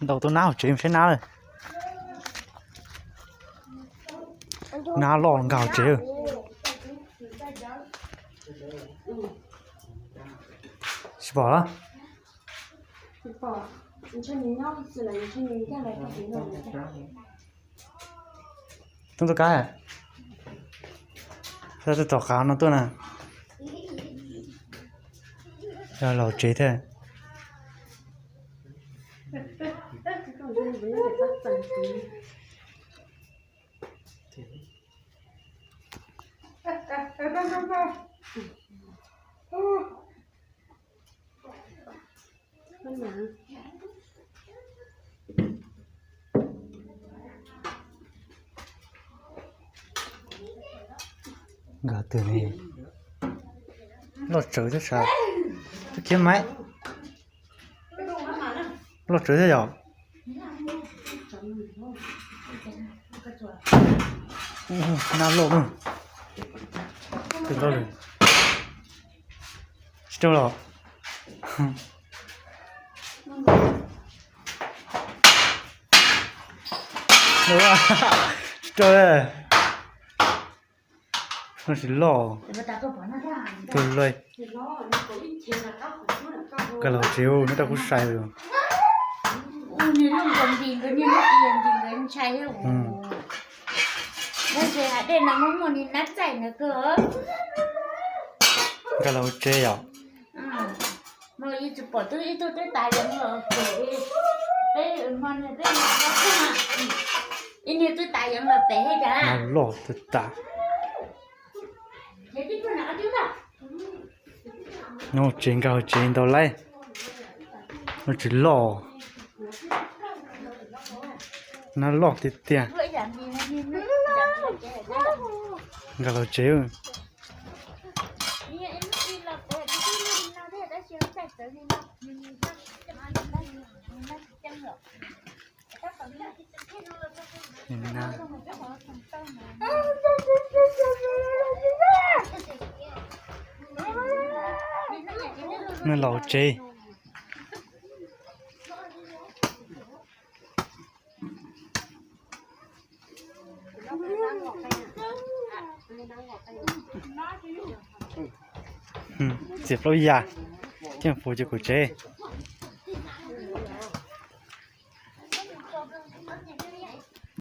Ntaus tus nab hauv tsev saib nab lawm. Nab loj nkag hauv tsev. Tsis pom los? Tub tuaj kab, tom qav no tuaj na. Yog los tsev thiab. Nkag twg ne? Loj tsawv thiab sav. Twb khiav mas. Loj tsawv thiab yom. Nab loj na. Twb ntaub lawm. Tsis raug los? Tsis raug. No tsis loj. Tus loj. Nkag los tsev, neb rau kuv sai lawm. Nkag los tsev yom. Mas ib tug twb tas yeev los pem, peb hmo no peb ib niag twb tas yeev los pem thiab. Nab loj tas tas. Nyob tsev, nkag tsev ntau laib. No tsis loj. Nab loj tiag tiag. Nkag los tsev. Nab los tsev. Txiav plaub yas, thiaj fuv ces kuv tsev.